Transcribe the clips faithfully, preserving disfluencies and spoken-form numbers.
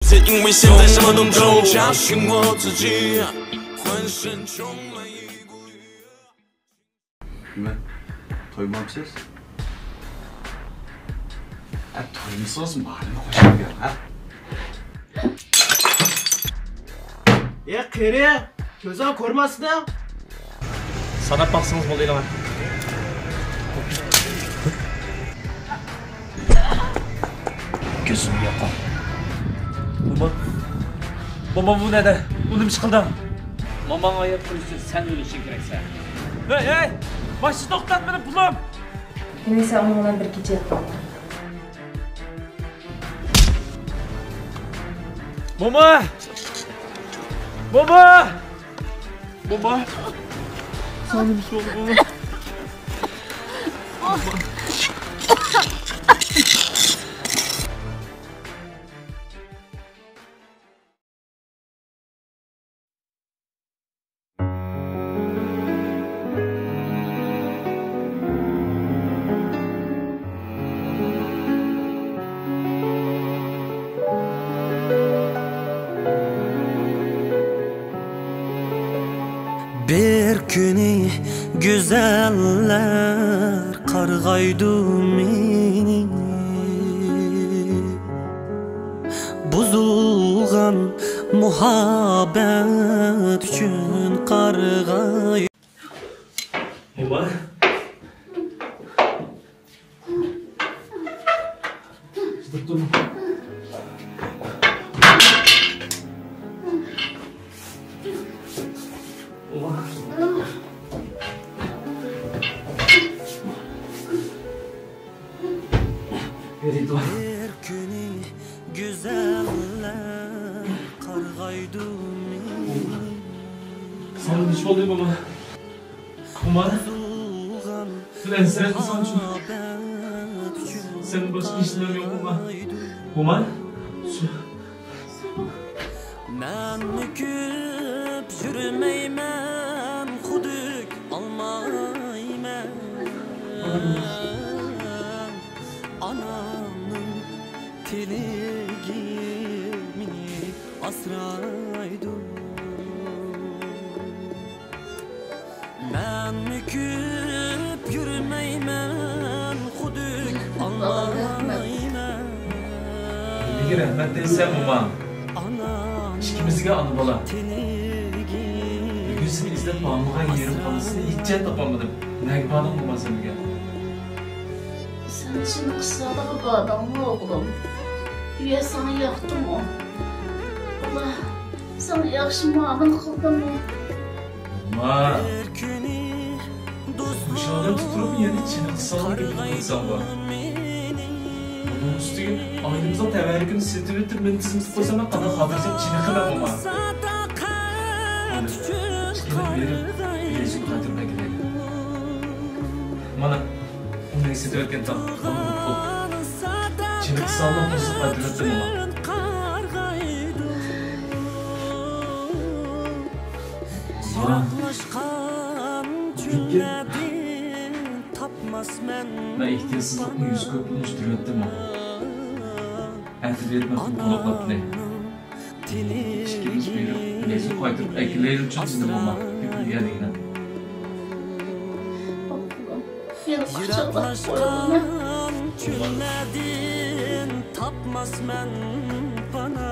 这因为现在什么都走。家训我自己，浑身充满一股 نېمە؟ تويمامسىز؟ ھە، تويمىسىڭىز مانىمۇ قوشۇپ بېرىڭ، ھە؟ ئە، قېرى، كۆزۈڭ كۆرمەسمىدىڭ؟ ساناپ باقسىڭىز بولدى ئېلىڭا. كۆزۈمگە ياققان. موما. موما، بۇ نەدە؟ بۇ نېمە ئىش قىلدىڭ؟ موماڭغا يەپ قويۇش ئۈچۈن سەن ئۆلۈشۈڭ كېرەك، سەن. ھەي، ھەي! ماشىنا توختات، مېنىڭ پۇلۇم! يەنە سەن ئۇنىڭ بىلەن بىر كېچە ياتقانمەن. موما! موما! موما! ساڭا نېمە بولدى، موما؟ بىر كۈنى گۈزەللەر قارغايدۇ مېنى، بۇزۇلغان مۇھەببەت ئۈچۈن قارغاي. موما. بىر كۈنى گۈزەللەر قارغايدۇ مېنى. ساڭا نېمە بولدى، موما؟ موما؟ سەن ئەنسىرەپ قالساڭچۇ؟ سەن باشقا ھېچنېمەم يوق، موما. موما؟ مەن مۆكۈپ يۈرمەيمەن، خۇدۈك ئالمايمەن. ئانامنىڭ تىلىكى مېنى ئاسرايدۇ. مەن مۆكۈپ يۈرمەيمەن، خۇدۈك ئالمايمەن. نېمىگە رەھمەت دەيسەن، موما؟ ئىككىمىزگە ئانا بالا. بۈگۈن سېنى ئىزدەپ بارمىغان يېرىم قالدى، سېنى ھېچ جايدا تاپالمىدىم. نەگە باردىڭ، موما، سەن بۈگۈن؟ سەن چىنقىسالىغا باردىڭمۇ، ئوغلۇم؟ ئۇ يەر ساڭا ياقتىمۇ؟ ئۇلار ساڭا ياخشى مۇئامىلە قىلدىمۇ؟ ما. مۇشۇ ئادەم تۇرۇپ يەنە چىنقىسالغا گېپىنى قىلساڭغۇ. بۇنىڭ ئۈستىگە ئائىلىمىزنىڭ تەۋەررۈكىنى سېتىۋېتىپ، مېنى تىزىملىتىپ قويساڭ، مەن قانداق خاتىرجەم چېنىقىمەن، موما؟ مانا، ئىككىمىز بېرىپ، بىلەيسىنى قايتۇرۇپ ئەكېلەيلى. مانا، ئۇنى سېتىۋەتكەن تاڭ، مانا بۇ پۇل. چىنقىسالنىڭ پۇلىنى قايتۇرۇۋەتتىم، موما. مانا. مەن ئېھتىياتسىزلىقنى يۈز كۆپ ئۇنۇشتۇرۇۋەتتىم. ئەتە بېرىپ مەن پۇل قولاقلاپتىلى. ئىككىمىز بېرىپ، نەيزە قايتۇرۇپ ئەكېلەيلى، چىن دېدىم، موما. گېپىڭگە دېگىنە. يەنە قۇچاقلاپ قويغىنا. كۈنلەردىن تاپماسمەن پانا.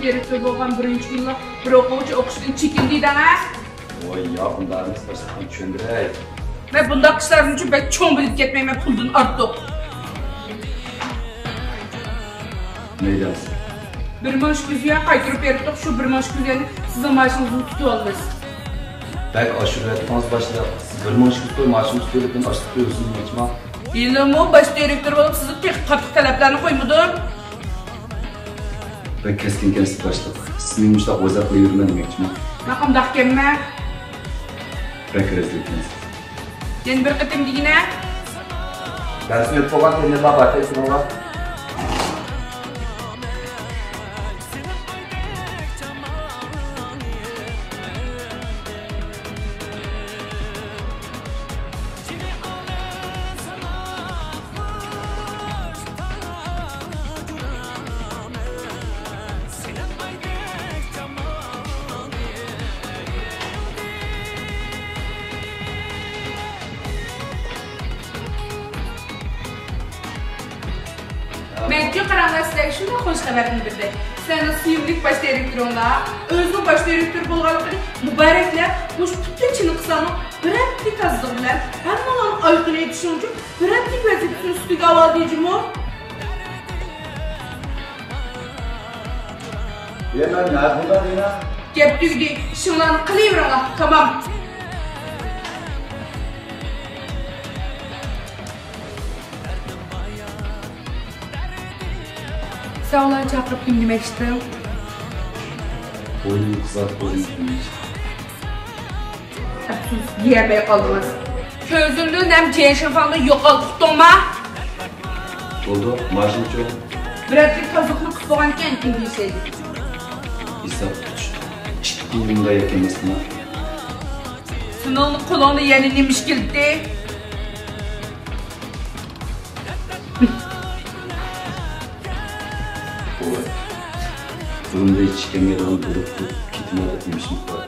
دىرېكتور بولغان بىرىنچى كۈنلا بىر ئوقۇغۇچى ئوقۇشتىن چېكىندى دەڭە. ۋاي ياق، ئۇنداق ئەمەس، باشلىقىم، چۈشەندۈرەي. مەن بۇنداق ئىشلارنى بەك چوڭ بىلىپ كەتمەيمەن، پۇلدىن ئارتۇق. مەيلى. بىر مىڭ ئىككى يۈز يۈەن قايتۇرۇپ بېرىپتۇق، شۇ بىر مىڭ ئىككى يۈز يۈەننى سىزنىڭ مائاشىڭىزدىن تۇتۇۋالىمىز. بەك ئاشۇرۇۋەتتىڭىز باشلىق. سىز بىر مىڭ ئىككى يۈز قوي، مائاشىمنى تۇتۇۋېلىپ مېنى ئاشتۇرۇپ بېرىسىز دېمەكچىما؟ ھېلىمۇ باش دىرېكتور بولۇپ سىزگە تېخى قاتتىق تەلەپلەرنى قويمىدىم. بەك كەسكىنكەنسىز باشلىق. سىزنى مۇشۇنداق بوزەك قىلىۋېرىمەن دېمەكچىمەن. مەن قانداق ئىكەنمەن؟ بەك رەزىل ئىكەنسىز. يەنە بىر قېتىم دېگىنە. دەرسنى ئۆتۈپ بولغان تېرمىناللار بار ئىكەن، ئىسمىڭلار. مەنچۇ، قاراڭلار، سىلەرگە شۇنداق خوش خەۋەرنى بېرەي. سىلەرنىڭ سۆيۈملۈك باش دىرېكتورۇڭلار ئۆزىنىڭ باش دىرېكتور بولغانلىقىنى مۇبارەكلەپ، مۇشۇ پۈتۈن چىنقىساننىڭ بىر ھەپتىلىك تازىلىقى بىلەن ھەممىڭلارنىڭ ئايىغىنى ئېيتىشىڭ ئۈچۈن بىر ھەپتىلىك ۋەزىپىسىنى ئۈستىگە ئاۋالدى جۇمۇ. يا مەن نەدە بۇنداق دېگەن؟ گەپ تۈگىدى، ئىشىڭلارنى قىلىۋېرىڭلار، تامام. سەن ئۇلارنى چاقىرىپ كىم دېمەكچىدىڭ؟ بوينۇم قىزارتىپ بوينۇم. ئەپسۇس، يېيەلمەي قالدىڭىز. كۆزۈڭدىن ھەم جيەنشىفاڭدىن يوقالتىپ ئۇقتۇڭما؟ بولدى، ماشىنىچۇ؟ بىر ھەپتىلىك تازىلىقنى قىلىپ بولغاندىكىن كېيىن دېيىشەيلى. ھېساب تۇتۇش ئىككى تىيىندا يەكەنمەسمۇ؟ سېنىڭ قولۇڭدا يەنە نېمە ئىش كېلىپتۇ؟ بۇرۇندا ھېچ كەلمەيدىغان بولۇپ كېتىمەن دەپ نېمە ئىشىم بار؟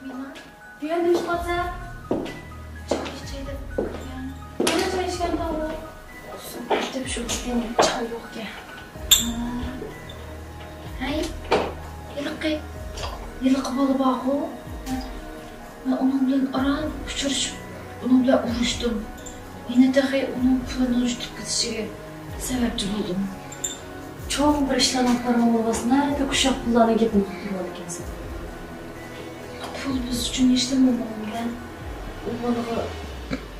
مېنىڭ بۇ يەردە نېمە قىلىۋاتىسەن؟ چاي ئىچەي دەپ كىرگەن. يەنە چاي ئىچكەن تاڭغۇ. مەكتەپ شۇ بىزدىن چاي يوقكەن. ھەي، ھېلىقى، ھېلىقى بالا بارغۇ. مەن ئۇنىڭ بىلەن ئاران ئۇچرىشىپ، ئۇنىڭ بىلەن ئۇرۇشتۇم. يەنە تېخى ئۇنىڭ پۇلىنىڭ يۇتۇپ كېتىشىگە سەۋەبچى بولدۇم. چوڭ بىر ئىشلارنىڭ پارىڭى بولغاچ، نەدە ئۇششاق پۇللارنىڭ گېپىنى قىلىپ تۇرۇۋالىدىكەنسەن. پۇل بىز ئۈچۈن ھېچنېمە بولمىغان بىلەن، ئۇ بالىغا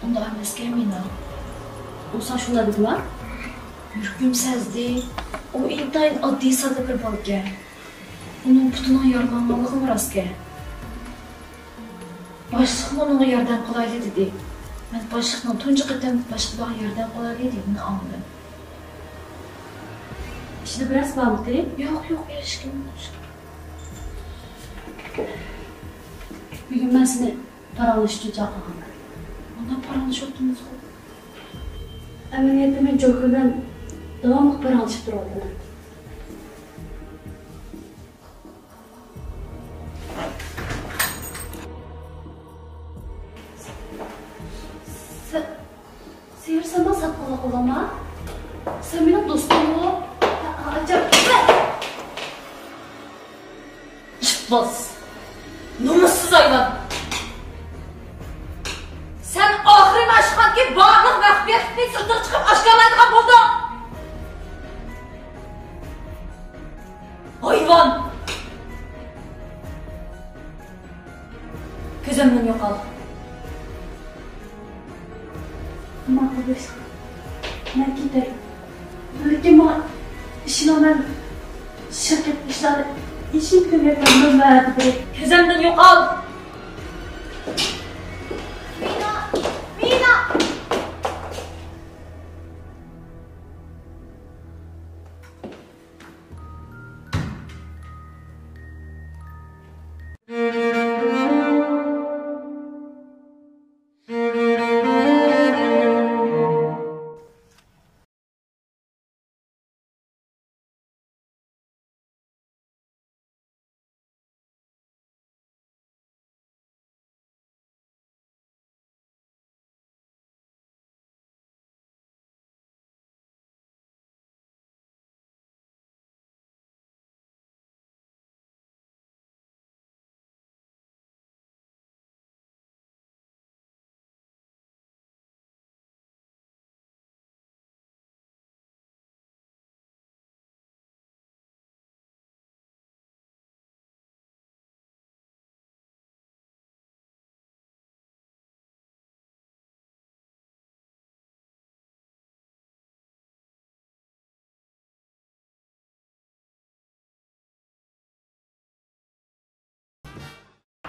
ئۇنداق ئەمەسكەن مېنىڭ. ئۇ ساڭا شۇنداق دېدىما؟ يۈرىكىم سەزدى. ئۇ ئىنتايىن ئاددىي ساددا بىر بالىكەن. ئۇنىڭ پۇتىنىڭ يارىلانغانلىقىمۇ راستكەن. باشلىقمۇ ئۇنىڭغا ياردەم قىلايلى دېدى. مەن باشلىقنىڭ تۇنجى قېتىم باشقىلارغا ياردەم قىلايلى دېگىنىنى ئاڭلىدىم. ئىچىدە بىر نەرسە بارمىدى؟ يوق، يوق، ھېچكىم. بۈگۈن مەن سېنى پاراڭلىشىش ئۈچۈن چاقىرغان. مانا پاراڭلىشىۋاتىمىزغۇ. ئەمەلىيەتتە مەن جوكا بىلەن داۋاملىق پاراڭلىشىپ تۇرۇۋاتىمەن. سە-، سېھىر، سەن ماڭا ساتقىنلىق قىلدىڭما؟ سەن مېنىڭ دوستۇمغۇ؟ ئاچام. ئىپلاس! نومۇسسىز ھايۋان! سەن ئاخىرى مانا شۇ خانىدىكى بارلىق مەخپىيەتلىكنى سىرتىغا چىقىپ ئاشكارىلايدىغان بولدۇڭ! كۆزۈمدىن يوقال. ماقۇل، مەن كېتەي. لېكىن ماڭا ئىشىنىڭ، مەن شىركەت ئىشلارنى ئىشىم كۆرمەي قالدىم، ۋەدە بېرەي. كۆزۈمدىن يوقال! مىنا! مىنا!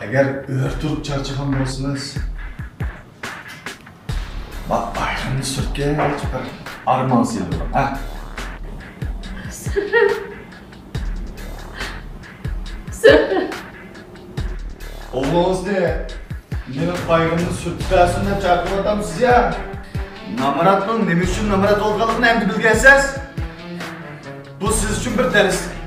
ئەگەر ئۆرە تۇرۇپ چارچىغان بولسىڭىز، مانا ئايرىمنى سۈرتكەچ بىر ئارمان سېلىۋېلىڭ، ھە؟ سىرى. سىرى. ئوغلىڭىزنى مېنىڭ قايغىمنى سۈرتۈپ بەرسۇن دەپ چاقىرىۋاتامسىز يا؟ نامراتنىڭ نېمە ئۈچۈن نامرات بولىدىغانلىقىنى ئەمدى بىلگەنسىز. بۇ سىز ئۈچۈن بىر دەرسلىك.